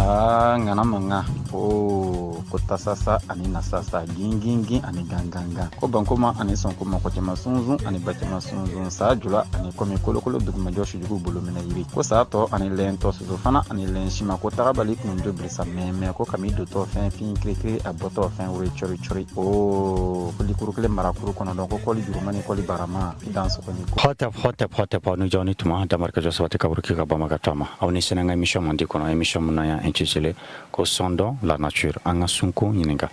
Aa, ŋana mankan o ko tasasa ani nasasa, gingingin ani gangangan, ko bankoma ani sɔnkoma, ko cɛman sunsun ani bacɛman sunsun, saa jula ani kɔmi, kolokolo dugumajɔ, sujugu bolo minɛ yiri, ko saa tɔ ani lɛntɔ, soso fana ani lɛn sima, ko tagabali kunjo birisa mɛmɛ, ko kami dotɔ fɛn fin kirikiri, a bɔtɔ fɛn wuri cɔri cɔri, o ko likuru kelen marakuru kɔnɔdɔn, ko kɔli juruma ni kɔli barama i dan sɔgɔni ko. Hotep, hotep, hotep, aw ni jɔ ni tuma damarikɛ jɔ sabati kaburu k'i ka bama ka taama. Aw ni sɛnɛ ka émission mandi kɔnɔ, émission mun na y'an intitulé ko "Sondons la nature". An ka sunko ɲininka.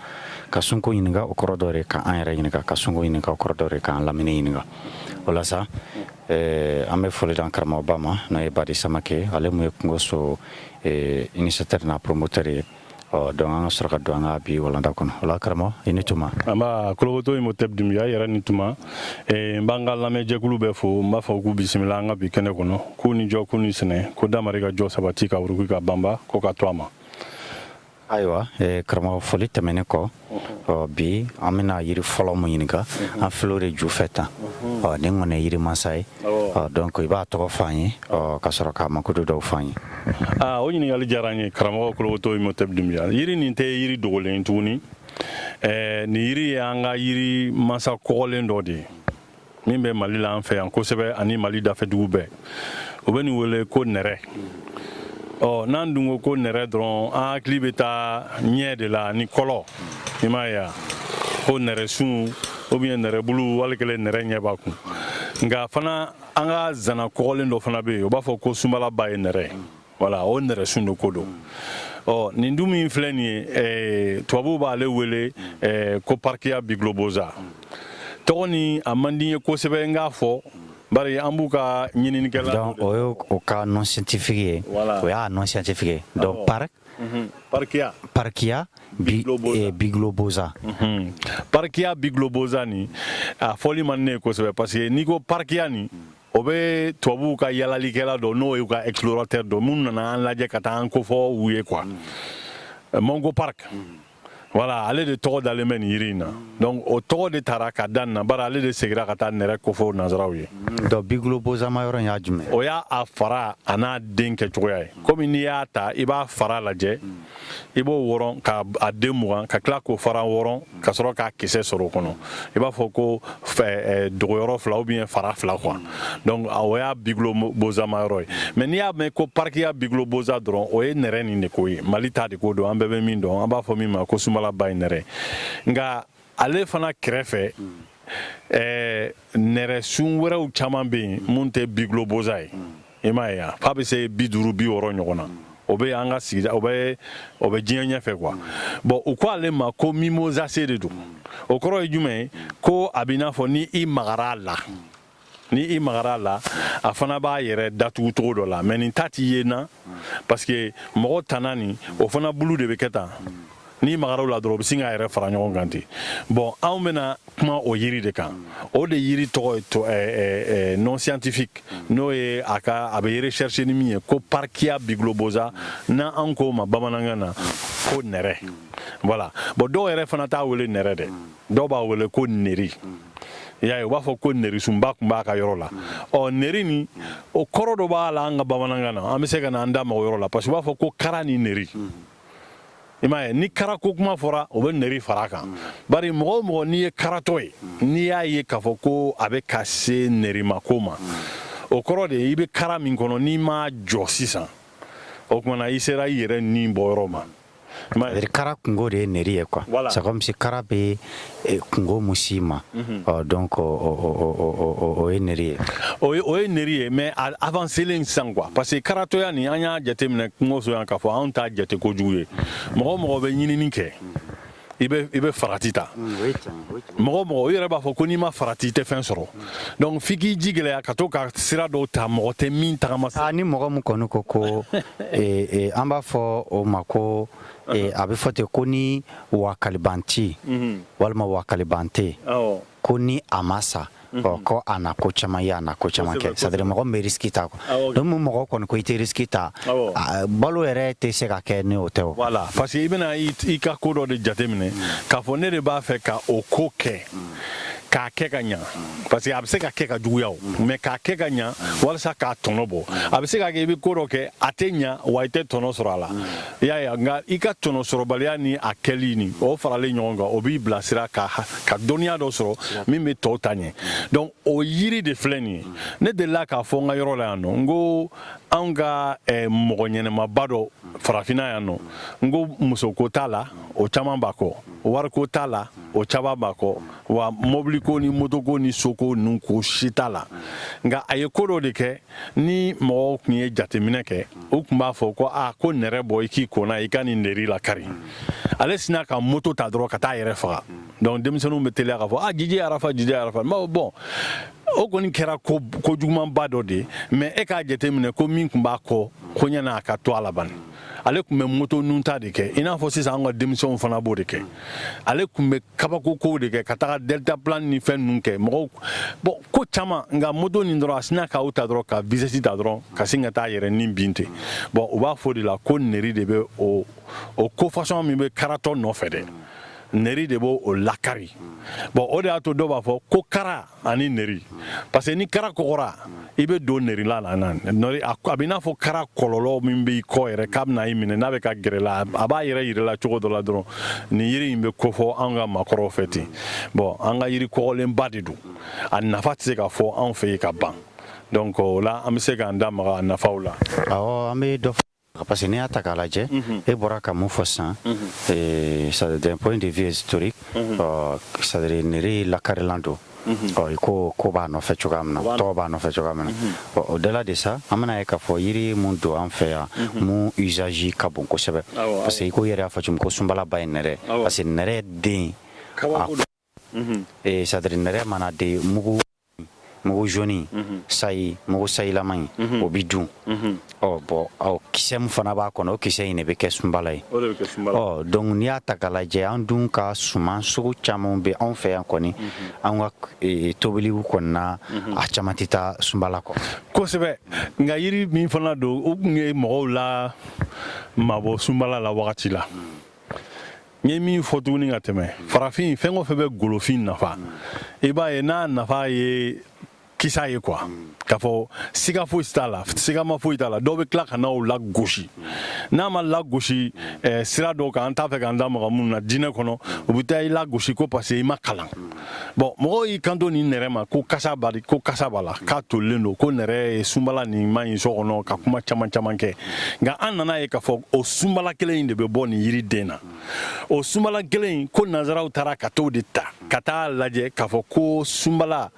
Ka sunko ɲininka, o kɔrɔ dɔ de ka an yɛrɛ ɲininka. Ka sunko ɲininka, o kɔrɔ dɔ de k'an lamini ɲininka. O la sa, an bɛ foli d'an karamɔgɔba ma, n'o ye Badi Samake, ale mun ye kungo so initiateur n'a promoteur ye. Ɔ, donc an ka sɔrɔ ka don an ka bi walanda kɔnɔ. O la, karamɔgɔ, i ni tuma. An b'a kolokoto Imhotep Dunbiya yɛrɛ ni tuma. N b'an ka lamɛnjɛkulu bɛɛ fo. N b'a fɔ k'u bisimila an ka bi kɛnɛ kɔnɔ, k'u ni jɔ, k'u ni sɛnɛ, ko damari ka jɔ sabati ka wuruki ka banba ko ka to a ma. Ayiwa, karamɔgɔ, foli tɛmɛnen kɔ, ɔ, bi an bɛna yiri fɔlɔ mun ɲininka, an filɛ o de ju fɛ tan. Ɔ, nin kɔni ye yiri masa ye. Ɔ, donc i b'a tɔgɔ fɔ an ye, ɔ, ka sɔrɔ k'a makodo dɔw fɔ an ye. Aa, o ɲininkali diyara n ye, karamɔgɔ kolokoto Imhotep Dunbiya. Yiri nin tɛ yiri dogolen ye tuguni. Nin yiri ye an ka yiri masa kɔgɔlen dɔ de ye min bɛ Mali la, an fɛ yan kosɛbɛ, ani Mali dafɛdugu bɛɛ. U bɛ nin wele ko nɛrɛ. Ɔ, n'an dun ko ko nɛrɛ dɔrɔn, an hakili bɛ taa ɲɛ de la ni kɔlɔ, i m'a ye wa, ko nɛrɛsun ou bien nɛrɛbulu, wali kelen nɛrɛ ɲɛ b'a kun. Nka fana, an ka zana kɔgɔlen dɔ fana bɛ yen, u b'a fɔ ko sunbalaba ye nɛrɛ. Voilà, o nɛrɛsun de ko don. Ɔ, nin dun min filɛ nin ye, tubabuw b'ale wele ko Parkia biglobosa. Tɔgɔ ni a man di n ye kosɛbɛ n k'a fɔ, bari an b'u ka ɲininikɛla. Donc o ye o ka nom scientifique ye. Voilà. O y'a nom scientifique ye. Donc par Parkia. Parkia bi, biglobosa. Biglobosa. Parkia biglobosa nin, a fɔli man di ne ye kosɛbɛ, parce que n'i ko Parkia nin, o bɛ tubabuw ka yalalikɛla dɔ, n'o y'u ka explorateur dɔ minnu nana an lajɛ ka taa an kofɔ u ye quoi, Mungo Park. Voilà, ale de tɔgɔ dalen bɛ nin yiri in na. Donc o tɔgɔ de taara ka da nin na, bari ale de seginna ka taa nɛrɛ kofɔ nanzaraw ye. Donc biglobosa ma yɔrɔ in y'a jumɛn? O y'a a fara a n'a den kɛcogoya ye. Komi n'i y'a ta, i b'a fara lajɛ, i b'o wɔrɔn ka a den 20, ka tila k'o fara wɔrɔn ka sɔrɔ k'a kisɛ sɔrɔ o kɔnɔ, i b'a fɔ ko dogoyɔrɔ fila ou bien fara fila quoi. Donc o y'a biglobosama yɔrɔ ye. Mais n'i y'a mɛn ko Parkia biglobosa dɔrɔn, o ye nɛrɛ nin de ko ye. Mali ta de ko don, an bɛɛ bɛ min dɔn, an b'a fɔ min ma ko sunbalaba ye nɛrɛ. Nka ale fana kɛrɛfɛ, nɛrɛsun wɛrɛw caman bɛ yen mun tɛ biglobosa ye, i m'a ye wa, f'a bɛ se 50, 60 ɲɔgɔn na. O bɛ an ka sigida, o bɛ diɲɛ ɲɛfɛ quoi. Bon, u ko ale ma ko mimosacée de don. O kɔrɔ ye jumɛn ye? Ko a b'i n'a fɔ ni i magara a la, ni i magara a la, a fana b'a yɛrɛ datugu cogo dɔ la. Mais nin ta ti ye na, parce que mɔgɔ tana nin, o fana bulu de bɛ kɛ tan. N'i magara o la dɔrɔn, o bɛ sin k'a yɛrɛ fara ɲɔgɔn kan ten. Bon, anw bɛna kuma o yiri de kan. O de yiri tɔgɔ ye nom scientifique, n'o ye a ka a bɛ recherche ni min ye, ko Parkia biglobosa, n'an k'o ma bamanankan na ko nɛrɛ. Voilà. Bon, dɔw yɛrɛ fana t'a wele nɛrɛ dɛ, dɔw b'a wele ko neri. I y'a ye, u b'a fɔ ko nerisunba tun b'a ka yɔrɔ la. Ɔ, neri nin, o kɔrɔ dɔ b'a la an ka bamanankan na, an bɛ se ka na an da mago yɔrɔ la, parce que u b'a fɔ ko kara ni neri, i m'a ye. Ni karako kuma fɔra, o bɛ neri fara a kan, bari mɔgɔ o mɔgɔ n'i ye karatɔ ye, n'i y'a ye k'a fɔ ko a bɛ ka se nerimako ma, o kɔrɔ de ye i bɛ kara min kɔnɔ, n'i m'a jɔ sisan, o tuma na i sera i yɛrɛ ni bɔyɔrɔ ma. I m'a ye? C'est-à-dire kara kungo de ye neri ye quoi. Voilà. C'est comme si kara bɛ kungo mun s'i ma. Ɔ, donc o ye neri ye. O ye neri ye, mais a avancelen sisan quoi, parce que karatɔya nin, an y'a jateminɛ kungo so yan k'a fɔ anw t'a jate kojugu ye. Mɔgɔ o mɔgɔ bɛ ɲinini kɛ, i bɛ farati ta. Mɔgɔ o mɔgɔ, i yɛrɛ b'a fɔ ko n'i ma farati, i tɛ fɛn sɔrɔ. Donc f'i k'i ji gɛlɛya ka to ka sira dɔw ta, mɔgɔ tɛ min tagama. Ah, ni mɔgɔ min kɔni ko an b'a fɔ o ma ko a bɛ fɔ ten ko ni wakalibanti walima wakalibante, ko ni a ma sa, ɔ, ko a na ko caman ye, a na ko caman kɛ. C'est à dire mɔgɔ min bɛ risque ta quoi. Donc ni mɔgɔ kɔni ko i tɛ risque ta, balo yɛrɛ tɛ se ka kɛ ni o tɛ o. Voilà, parce que i bɛna i ka ko dɔ de jateminɛ k'a fɔ ne de b'a fɛ ka o ko kɛ. K'a kɛ ka ɲa, parce que a bɛ se ka kɛ ka juguya o, mais k'a kɛ ka ɲa walasa k'a tɔnɔ bɔ. A bɛ se ka kɛ i bɛ ko dɔ kɛ, a tɛ ɲa wa, i tɛ tɔnɔ sɔrɔ a la, i y'a ye. Nka i ka tɔnɔ sɔrɔbaliya ni a kɛli ni o faralen ɲɔgɔn kan, o b'i bilasira ka dɔnniya dɔ sɔrɔ min bɛ tɔw ta ɲɛ. Donc o yiri de filɛ nin ye. Ne delila k'a fɔ n ka yɔrɔ la yan nɔ, n ko anw ka mɔgɔ ɲɛnɛmaba dɔ farafinna yan nɔ, n ko musoko t'a la, o caman b'a kɔ, wariko t'a la, o caman b'a kɔ, wa mɔbiliko ni motoko ni soko ninnu ko si t'a la. Nka a ye ko dɔ de kɛ, ni mɔgɔw tun ye jateminɛ kɛ, u tun b'a fɔ ko aa, ko nɛrɛ bɔ i k'i ko n'a ye, i ka nin nɛri lakari. Ale sinna ka moto ta dɔrɔn ka taa a yɛrɛ faga. Donc denmisɛnninw bɛ teliya k'a fɔ a Jiji Arafa, Jiji Arafa. N b'a fɔ bon, o kɔni kɛra ko jugumanba dɔ de ye, mais e k'a jateminɛ ko min tun b'a kɔ ko ɲɛna a ka to a la bani. Ale tun bɛ moto nunta de kɛ, i n'a fɔ sisan an ka denmisɛnw fana b'o de kɛ. Ale tun bɛ kabako kow de kɛ, ka taga deltaplane ni fɛn ninnu kɛ, mɔgɔw bon ko caman. Nka moto nin dɔrɔn, a sinna k'aw ta dɔrɔn, ka vitesse ta dɔrɔn, ka sin ka taa yɛrɛ ni bin ten. Bon, u b'a fɔ de la ko nɛri de bɛ o ko façon min bɛ karatɔ nɔfɛ dɛ, nɛri de b'o o lakari. Bon, o de y'a to dɔw b'a fɔ ko kara ani nɛri, parce que ni kara kɔgɔra, i bɛ don nɛrila la. Na nɛri a bɛ i n'a fɔ kara kɔlɔlɔ min b'i kɔ yɛrɛ k'a bɛna i minɛ, n'a bɛ ka gɛrɛ la, a b'a yɛrɛ yira la cogo dɔ la dɔrɔn. Nin yiri in bɛ kofɔ anw ka maakɔrɔw fɛ ten. Bon, an ka yiri kɔgɔlenba de don, a nafa tɛ se ka fɔ anw fɛ yen ka ban. Donc o la, an bɛ se k'an da maga a nafaw la. Awɔ, an bɛ dɔ, parce que n'i y'a ta k'a lajɛ, e bɔra ka mun fɔ sisan, d'un point de vue historique, c'est à dire nɛri lakarilan don. Ɔ, i ko ko b'a nɔfɛ cogoya min na, tɔgɔ b'a nɔfɛ cogoya min na. Bon, au delà de ça, an bɛna ye k'a fɔ yiri mun don an fɛ yan, mun usage ka bon kosɛbɛ, parce que i ko i yɛrɛ y'a fɔ cogo min ko sunbala ba ye nɛrɛ, parce que nɛrɛ den, c'est à dire nɛrɛ mana den, mugu mugu jaune, sayi mugu sayilama in, o bi dun. Ɔ bon, ɔ kisɛ min fana b'a kɔnɔ, o kisɛ in de bɛ kɛ sunbala ye. Ɔ donc n'i y'a ta k'a lajɛ, an dun ka suman sugu caman bɛ anw fɛ yan kɔni, an ka tobiliw kɔni na, a caman tɛ taa sunbala kɔ. Kosɛbɛ. Nka yiri min fana don, o tun ye mɔgɔw la mabɔ sunbala la wagati la. N ye min fɔ tuguni ka tɛmɛ, farafin fɛn o fɛn bɛ golofin nafa, i b'a ye n'a nafa ye kisa ye quoi, k'a fɔ siga foyi t'a la, sigama foyi t'a la. Dɔw bɛ tila ka n'aw lagosi, n'a ma lagosi sira dɔw kan, an t'a fɛ k'an da maga minnu na diinɛ kɔnɔ, u bɛ taa i lagosi ko parce que i ma kalan. Bon, mɔgɔw y'i kanto nin nɛrɛ ma ko kasa b'a, ko kasa b'a la, k'a tolilen don, ko nɛrɛ ye sunbala nin man ɲi so kɔnɔ, ka kuma caman caman kɛ. Nka an nana ye k'a fɔ o sunbala kelen in de bɛ bɔ nin yiri den na. O sunbala kelen in, ko nanzaraw taara ka t'o de ta ka taa lajɛ k'a fɔ ko sunbala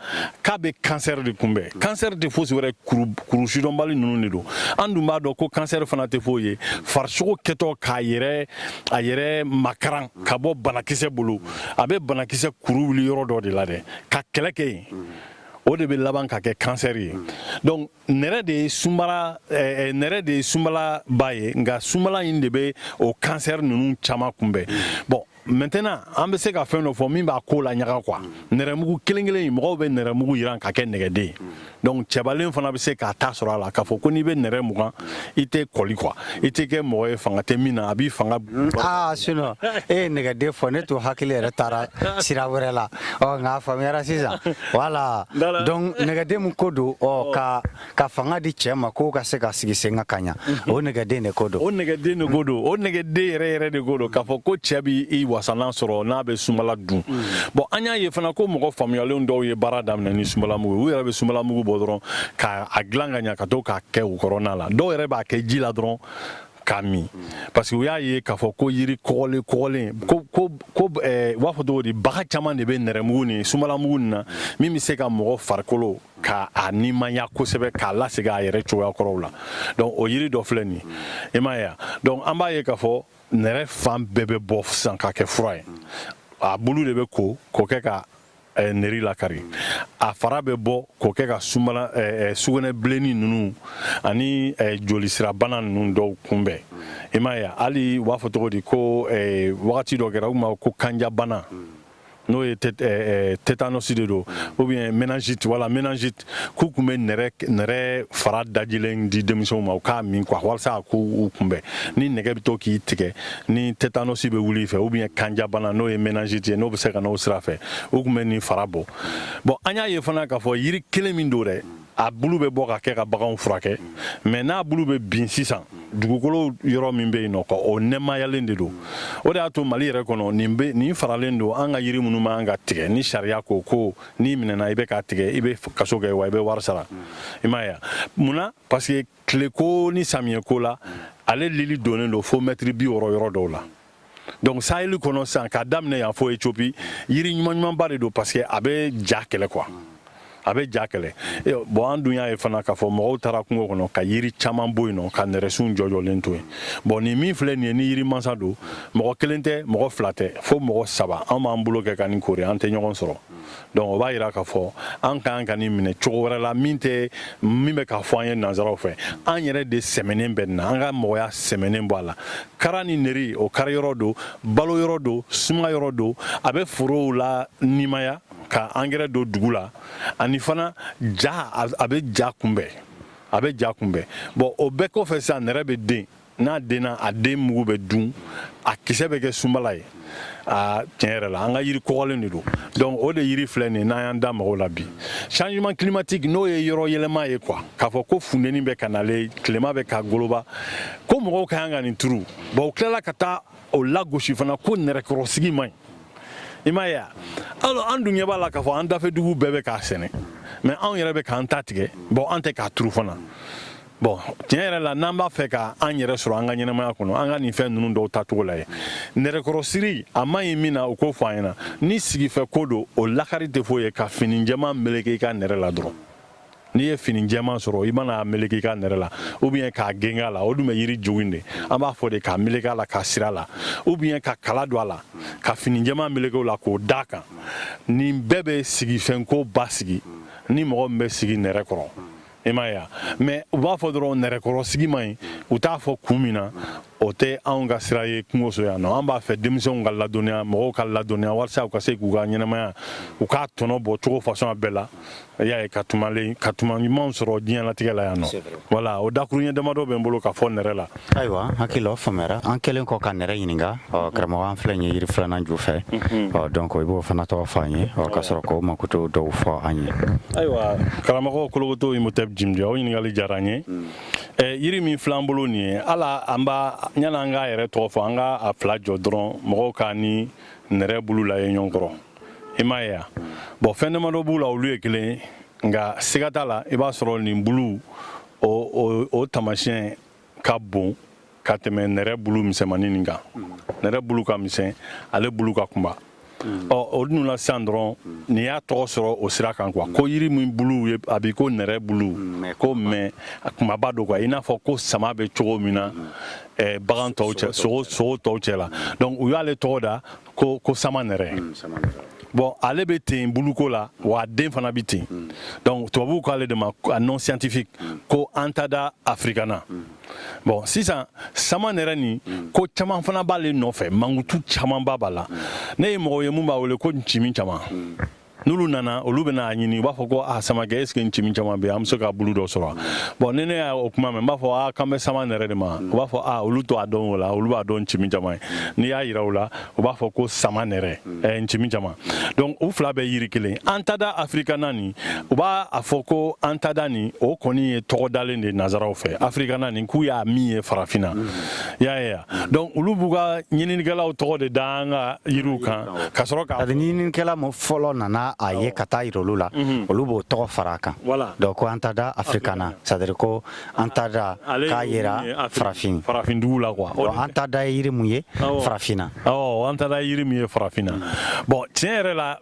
k'a bɛ kansɛri de kunbɛn. Kansɛri tɛ fosi wɛrɛ, kuru sidɔnbali ninnu de don. An dun b'a dɔn ko kansɛri fana tɛ foyi ye, farisogo kɛtɔ k'a yɛrɛ a yɛrɛ makaran ka bɔ banakisɛ bolo. A bɛ banakisɛ kuru wuli yɔrɔ dɔ de la dɛ, ka kɛlɛ kɛ yen, o de bɛ laban ka kɛ kansɛri ye. Donc nɛrɛ de ye sunbala, nɛrɛ de ye sunbala ba ye, nka sunbala in de bɛ o kansɛri ninnu caman kunbɛn. Bon, maintenant an bɛ se ka fɛn dɔ fɔ min b'a ko la ɲaga quoi. Nɛrɛmugu kelen kelen in, mɔgɔw bɛ nɛrɛmugu yiran ka kɛ nɛgɛden ye. Donc cɛbalen fana bɛ se k'a ta sɔrɔ a la, k'a fɔ ko n'i bɛ nɛrɛ 20, i tɛ kɔli quoi, i tɛ kɛ mɔgɔ ye fanga tɛ min na, a b'i fanga. Aa, sinon e ye nɛgɛden fɔ, ne to hakili yɛrɛ taara sira wɛrɛ la. Ɔ, nka a faamuyara sisan, voilà. Donc nɛgɛden mun ko don, ɔ ka fanga di cɛ ma k'o ka se ka sigi sen kan ka ɲa, o nɛgɛden de ko don. O nɛgɛden de ko don, o nɛgɛden yɛrɛ yɛrɛ de ko don, k'a fɔ ko cɛ b'i wasalan sɔrɔ n'a bɛ sunbala dun. Bon, an y'a ye fana ko mɔgɔ faamuyalenw dɔw ye baara daminɛ ni sunbala mugu ye. U yɛrɛ bɛ sunbala mugu bɔ dɔrɔn k'a dilan ka ɲa, ka to k'a kɛ u kɔrɔna la. Dɔw yɛrɛ b'a kɛ ji la dɔrɔn k'a min, parce que u y'a ye k'a fɔ ko yiri kɔgɔlen kɔgɔlen ko u b'a fɔ cogo di, baga caman de bɛ nɛrɛmugu ni sunbalamugu nin na min bɛ se ka mɔgɔ farikolo ka a nimaya kosɛbɛ, k'a lasegin a yɛrɛ cogoya kɔrɔw la. Donc o yiri dɔ filɛ nin ye, i m'a ye wa. Donc an b'a ye k'a fɔ nɛrɛ fan bɛɛ bɛ bɔ sisan k'a kɛ fura ye. A bulu de bɛ ko k'o kɛ ka nɛri lakari, a fara bɛ bɔ k'o kɛ ka sunbala sugunɛ bilenni ninnu ani jolisirabana ninnu dɔw kunbɛn, i m'a ye. Hali u b'a fɔ cogo di ko wagati dɔ kɛra, u tun b'a fɔ ko kanjabana. N'o ye tétanos de don ou bien méningite, wala méningite, k'u tun bɛ nɛrɛ fara dajilen di denmisɛnw ma u k'a min quoi, walasa a k'u kunbɛn ni nɛgɛ bɛ to k'i tigɛ, ni tétanos bɛ wuli i fɛ, ou bien kanjabana, n'o ye méningite ye, n'o bɛ se ka n'o sira fɛ, u tun bɛ nin fara bɔ. Bon, an y'a ye fana k'a fɔ yiri kelen min don dɛ, a bulu bɛ bɔ ka kɛ ka baganw furakɛ, mais n'a bulu bɛ bin sisan, dugukolo yɔrɔ min bɛ yen nɔ, o nɛmayalen de don. O de y'a to Mali yɛrɛ kɔnɔ, nin bɛ nin faralen don an ka yiri minnu man ka tigɛ, ni sariya ko ko n'i minɛna i bɛ k'a tigɛ, i bɛ kaso kɛ wa i bɛ wari sara. I m'a ye munna? Parce que tileko ni samiyɛko la, ale lili donnen don fo mɛtiri 60 yɔrɔ dɔw la. Donc Sahel kɔnɔ sisan, k'a daminɛ yan fo Éthiopie, yiri ɲuman ɲumanba de don, parce que a bɛ ja kɛlɛ quoi, a bɛ ja kɛlɛ. Bon, an dun y'a ye fana k'a fɔ mɔgɔw taara kungo kɔnɔ ka yiri caman bɔ yen nɔ, ka nɛrɛsunw jɔjɔlen to yen. Bon, nin min filɛ nin ye, ni yiri mansa don, mɔgɔ kelen tɛ, mɔgɔ fila tɛ, fo mɔgɔ saba, an b'an bolo kɛ ka nin kori, an tɛ ɲɔgɔn sɔrɔ. Donc o b'a yira k'a fɔ an ka kan ka nin minɛ cogo wɛrɛ la, min tɛ min bɛ k'a fɔ an ye nanzaraw fɛ. An yɛrɛ de sɛmɛnen bɛ nin na, an ka mɔgɔya sɛmɛnen bɔ a la. Kara ni neri, o kari yɔrɔ don, balo yɔrɔ don, suma yɔrɔ don, a bɛ forow la nimaya ka angɛrɛ don dugu la, ani fana ja, a bɛ ja kunbɛn, a bɛ ja kunbɛn. Bon, o bɛɛ kɔfɛ sisan, nɛrɛ bɛ den, n'a denna, a den mugu bɛ dun, a kisɛ bɛ kɛ sunbala ye. A tiɲɛ yɛrɛ la, an ka yiri kɔgɔlen de don. Donc o de yiri filɛ nin ye, n'an y'an da mago la bi, changement climatique, n'o ye yɔrɔ yɛlɛma ye quoi, k'a fɔ ko funteni bɛ ka nalen, tilema bɛ ka goloba, ko mɔgɔw ka kan ka nin turu. Bon, u tilala ka taa o lagosi fana ko nɛrɛkɔrɔsigi man ɲi. I m'a ye wa? Alors an dun ɲɛ b'a la k'a fɔ an dafɛ dugu bɛɛ bɛ k'a sɛnɛ, mais anw yɛrɛ bɛ k'an ta tigɛ. Bon, an tɛ k'a turu fana. Bon, tiɲɛ yɛrɛ la, n'an b'a fɛ ka an yɛrɛ sɔrɔ an ka ɲɛnamaya kɔnɔ, an ka nin fɛn ninnu dɔw tacogo la ye, nɛrɛkɔrɔsiri a man ɲi min na, o k'o fɔ an ɲɛna. Ni sigifɛ ko don, o lakari tɛ foyi ye ka fini jɛman meleke i ka nɛrɛ la dɔrɔn. N'i ye fini jɛman sɔrɔ, i mana meleke i ka nɛrɛ la, ou bien k'a gengen a la, o dun bɛ yiri jogi de, an b'a fɔ de k'a meleke a la, k'a siri a la, ou bien ka kala don a la, ka fini jɛman meleke o la k'o d'a kan. Nin bɛɛ bɛ sigifɛnko basigi ni mɔgɔ min bɛ sigi nɛrɛ kɔrɔ. I m'a ye wa? Mais u b'a fɔ dɔrɔn nɛrɛkɔrɔ sigi man ɲi, u t'a fɔ kun min na. O tɛ anw ka sira ye kungoso yan nɔ. An b'a fɛ denmisɛnw ka ladɔnniya, mɔgɔw ka ladɔnniya, walasa u ka se k'u ka ɲɛnamaya, u k'a tɔnɔ bɔ cogo façon bɛɛ la, i y'a ye, ka tumalen ka tuma ɲumanw sɔrɔ diɲɛlatigɛ la yan nɔ. Voilà, o dakuruɲɛ damadɔ bɛ n bolo ka fɔ nɛrɛ la. Ayiwa, hakili la, o faamuyara. An kɛlen kɔ ka nɛrɛ ɲininka, ɔ karamɔgɔ, an filɛ nin ye yiri filanan ju fɛ. Ɔ donc i b'o fana tɔgɔ fɔ an ye, ɔ ka sɔrɔ k'o makoto dɔw fɔ an ye. Ayiwa, karamɔgɔ Kolokoto Imotep Jimdi, o ɲininkali diyara n ye. Yiri min filɛ an bolo nin ye, ala an b'a ɲani an k'a yɛrɛ tɔgɔ fɔ, an ka a fila jɔ dɔrɔn, mɔgɔw k'a ni nɛrɛ bulu la ye ɲɔgɔn kɔrɔ. I m'a ye wa? Bon, fɛn damadɔ b'u la, olu ye kelen ye, nka siga t'a la, i b'a sɔrɔ nin bulu o taamasiyɛn ka bon ka tɛmɛ nɛrɛ bulu misɛnmanin nin kan. Nɛrɛ bulu ka misɛn, ale bulu ka kunba. Ɔ o dun la sisan dɔrɔn, nin y'a tɔgɔ sɔrɔ o sira kan quoi, ko yiri min bulu ye a b'i ko nɛrɛ bulu ko, mais kumaba don quoi, i n'a fɔ ko sama bɛ cogo min na bagan tɔw cɛ, sogo tɔw cɛ la. Donc u y'ale tɔgɔ da ko sama nɛrɛ. Bon, ale bɛ ten buluko la, wa a den fana bɛ ten. Donc tubabuw k'ale de ma a nom scientifique ko Entada africana. Bon, sisan sama nɛrɛ nin, ko caman fana b'ale nɔfɛ, mankutu camanba b'a la. Ne ye mɔgɔ ye mun b'a wele ko ncimin caman. N'olu nana, olu bɛna a ɲini, u b'a fɔ ko a samakɛ, est ce que ncimin caman bɛ yen, an bɛ se ka bulu dɔ sɔrɔ? Bon, ni ne y'a o kuma mɛn, n b'a fɔ a k'an bɛ sama nɛrɛ de ma. U b'a fɔ a olu to a dɔn o la, olu b'a dɔn ncimin caman ye. N'i y'a yira u la, u b'a fɔ ko sama nɛrɛ, ncimin caman. Donc u fila bɛ yiri kelen, Entada africana nin, u b'a a fɔ ko Entada nin, o kɔni ye tɔgɔ dalen de nanzaraw fɛ, africana nin, k'u y'a min ye farafinna. I y'a ye wa? Donc olu b'u ka ɲininikɛlaw tɔgɔ de da an ka yiriw kan ka sɔrɔ k'a ɲininikɛla mun fɔlɔ nana a ye ka taa yira olu la, olu b'o tɔgɔ fara a kan. Donc ko Entada africana, c'est à dire ko Entada k'a yira farafin farafin dugu la quoi. Donc Entada ye yiri mun ye farafinna. Awɔ, Entada ye yiri min ye farafinna. Bon, tiɲɛ yɛrɛ la,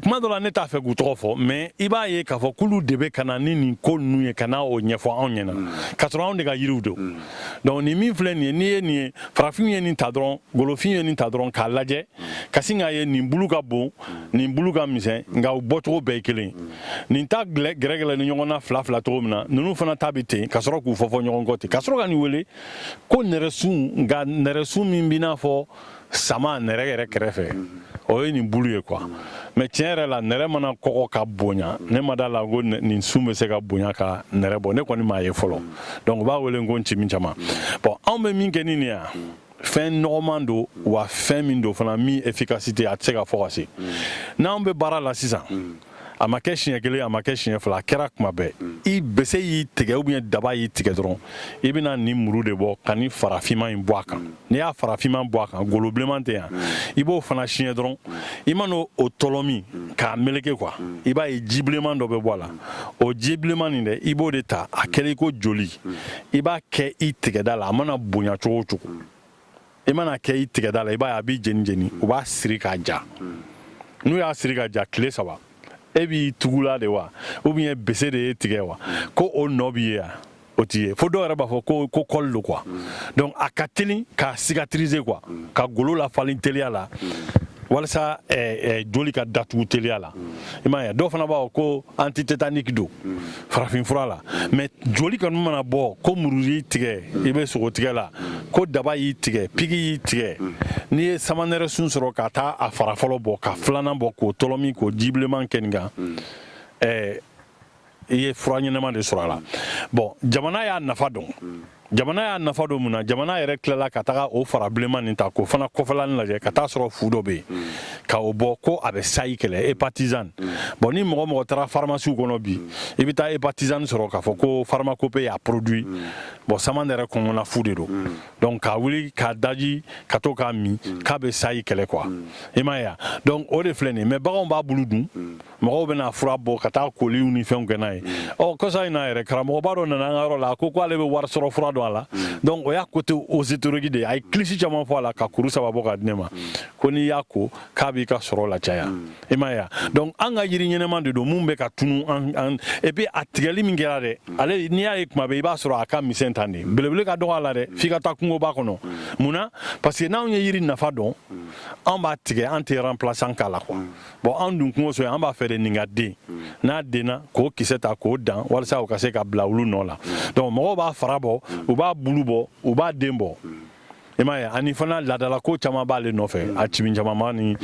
kuma dɔ la ne t'a fɛ k'u tɔgɔ fɔ, mais i b'a ye k'a fɔ k'olu de bɛ ka na ni nin ko ninnu ye, ka na o ɲɛfɔ anw ɲɛna, k'a sɔrɔ anw de ka yiriw don. Donc nin min filɛ nin ye, n'i ye nin ye, farafinw ye nin ta dɔrɔn, golofin ye nin ta dɔrɔn k'a lajɛ, ka sin k'a ye nin bulu ka bon, nin bulu ka misɛn, nka u bɔcogo bɛɛ ye kelen. Nin ta gɛrɛgɛrɛ ni ɲɔgɔn na fila fila cogo min na, ninnu fana ta bɛ ten, ka sɔrɔ k'u fɔ fɔ ɲɔgɔn kɔ ten, ka sɔrɔ ka nin wele ko nɛrɛsun. Nka nɛrɛsun min b'i n'a fɔ sama nɛrɛ yɛrɛ kɛrɛfɛ, o O ye nin bulu ye quoi. Mais tiɲɛ yɛrɛ la, nɛrɛ mana kɔgɔ ka bonya, ne ma da la ko nin sun bɛ se ka bonya ka nɛrɛ bɔ. Ne kɔni m'a ye fɔlɔ. Donc u b'a wele ko ncimin caman. Bon, anw bɛ min kɛ ni nin ye, fɛn nɔgɔman don wa, fɛn min don fana min efficacité a tɛ se ka fɔ ka se. N'anw bɛ baara la sisan, a ma kɛ siɲɛ kelen, a ma kɛ siɲɛ fila, a kɛra kuma bɛɛ. I bese y'i tigɛ ou bien daba y'i tigɛ dɔrɔn, i bɛna nin muru de bɔ ka ni farafinman in bɔ a kan. N'i y'a farafinman bɔ a kan, golo bilenman tɛ yan, i b'o fana siɲɛ dɔrɔn. I mana o tɔlɔmi k'a meleke quoi, i b'a ye ji bilenman dɔ bɛ bɔ a la. O ji bilenman nin dɛ, i b'o de ta, a kɛlen ko joli, i b'a kɛ i tigɛda la. A mana bonya cogo o cogo, i mana kɛ i tigɛda la, i b'a ye a b'i jeni jeni. U b'a siri k'a ja. N'u y'a siri ka ja tile 3, e b'i tugula de wa, ou bien bese de ye tigɛ wa, ko o nɔ b'i ye yan, o t'i ye. Fo dɔw yɛrɛ b'a fɔ ko kɔli don quoi. Donc a ka teli k'a cicatriser quoi, ka golo lafalen teliya la, walasa joli ka datugu teliya la. I m'a ye, dɔw fana b'a fɔ ko antitétanique don farafinfura la. Mais joli kɔni mana bɔ, ko muru y'i tigɛ, i bɛ sogo tigɛ la, ko daba y'i tigɛ, piki y'i tigɛ, n'i ye samanɛrɛ sun sɔrɔ ka taa a fara fɔlɔ bɔ, ka filanan bɔ, k'o tɔlɔmi, k'o ji bilenman kɛ nin kan, i ye fura ɲɛnama de sɔrɔ a la. Bon, jamana y'a nafa dɔn. Jamana y'a nafa dɔn mun na? Jamana yɛrɛ tilala ka taga o fara bilenman nin ta k'o fana kɔfɛla nin lajɛ, ka taa sɔrɔ fu dɔ bɛ yen, ka o bɔ ko a bɛ sayi kɛlɛ, hépatisane. Bon, ni mɔgɔ taara pharmacie kɔnɔ bi, i bɛ taa hépatisane sɔrɔ k'a fɔ ko pharmacopée y'a produit. Bon, samanɛrɛ kɔngɔna fu de don. Donc k'a wuli k'a daji ka to k'a min, k'a bɛ sayi kɛlɛ quoi. I m'a ye wa? Donc o de filɛ nin ye. Mais baganw b'a bulu dun, mɔgɔw bɛna fura bɔ ka taa koliw ni fɛnw kɛ n'a ye. Ɔ, kɔsa in na yɛrɛ, karamɔgɔba dɔ nana an ka yɔrɔ la, a ko k'ale bɛ wari sɔrɔ fura dɔn a la. Donc o y'a côté ésotérique de ye. A ye kilisi caman fɔ a la, ka kuru 3 bɔ ka di ne ma, ko n'i y'a ko k'a b'i ka sɔrɔ lacaya. I m'a ye wa? Donc an ka yiri ɲɛnɛman de don mun bɛ ka tunu an. Et puis a tigɛli min kɛra dɛ, ale n'i y'a ye kuma bɛɛ, i b'a sɔrɔ a ka misɛn tan de, belebele ka dɔgɔ a la dɛ, f'i ka taa kungoba kɔnɔ. Mun na? Parce que n'anw ye yiri nafa dɔn, anw b'a tigɛ, an tɛ remplaçant k'a la quoi. Bon, anw dun kungo so, an b'a fɛ de nin ka den, n'a denna, k'o kisɛ ta k'o dan walasa o ka se ka bila olu nɔ la. Donc mɔgɔw b'a fara bɔ, u b'a bulu bɔ, u b'a den bɔ. I m'a ye, ani fana laadalako caman b'ale nɔfɛ, a cimin caman ni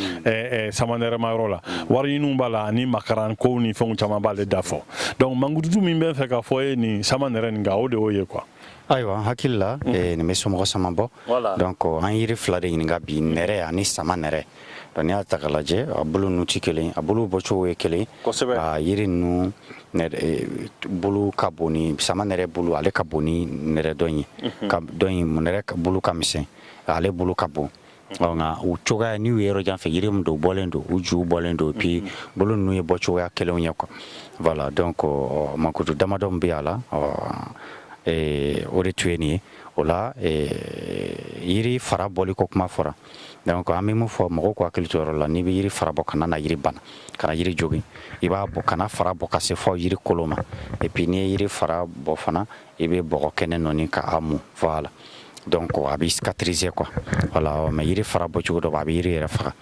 samanɛrɛma yɔrɔ la, wari ɲiniw b'a la, ani makarankow ni fɛnw caman b'ale da fɔ. Donc mankututu min bɛ fɛ ka fɔ ye nin samanɛrɛ nin kan, o de y'o ye quoi. Ayiwa, hakili la nin bɛ somɔgɔ sama bɔ. Donc an yiri 2 de ɲininka bi, nɛrɛ ani sama nɛrɛ. Donc n'i y'a ta k'a lajɛ, a bolo ninnu ti kelen, a bolo bɔcogo ye kelen. A yiri ninnu bolo ka bon ni sama nɛrɛ bolo, ale ka bon ni nɛrɛ dɔ in ye, ka dɔ in nɛrɛ bolo ka misɛn, ale bolo ka bon. Ɔ, nka u cogoya, n'u ye yɔrɔ jan fɛ yiri min don, u bɔlen don, u juw bɔlen don, puis bolo ninnu ye bɔcogoya kelenw ye quoi. Voilà, donc mankutu damadɔ min bɛ a la, o de tun ye nin ye. O la yiri fara bɔli ko kuma fɔra. Donc an bɛ mun fɔ mɔgɔw k'u hakili to yɔrɔ la? N'i bɛ yiri fara bɔ, kana na yiri bana, kana yiri jogin. I b'a bɔ, kana fara bɔ ka se fɔ yiri kolo ma. Et puis n'i ye yiri fara bɔ fana, i bɛ bɔgɔ kɛnɛ nɔɔni k'a mun. Voilà, donc a bɛ cicatriser quoi. Voilà. Mais yiri fara bɔcogo dɔ bɛ, a bɛ yiri yɛrɛ faga.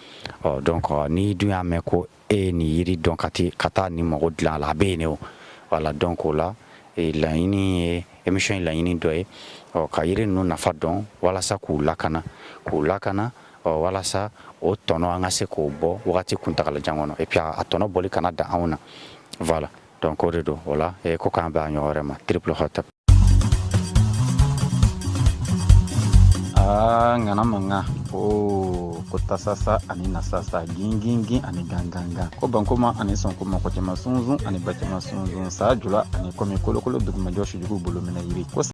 Ɔ, donc n'i dun y'a mɛn ko e ye nin yiri dɔn ka taa nin mago dilan a la, a bɛ yen de o. Voilà, donc o la laɲini ye, émission ye laɲini dɔ ye, ɔ, ka yiri ninnu nafa dɔn walasa k'u lakana, k'u lakana, ɔ, walasa o tɔnɔ an ka se k'o bɔ wagati kuntagalajan kɔnɔ. Et puis a tɔnɔ bɔli kana dan anw na. Voilà, donc o de don. O la ko k'an bɛn a ɲɔgɔn wɛrɛ ma. Triple hotep. Aa, ŋana manga o ko tasasa ani nasasa, gingingin ani gangangan, ko bankoma ani sɔnkoma, ko cɛman sunzun ani ba cɛman sunzun, saa jula ani kɔmi kolokolo dugumajɔ, sujugu bolo minɛ yiri ko.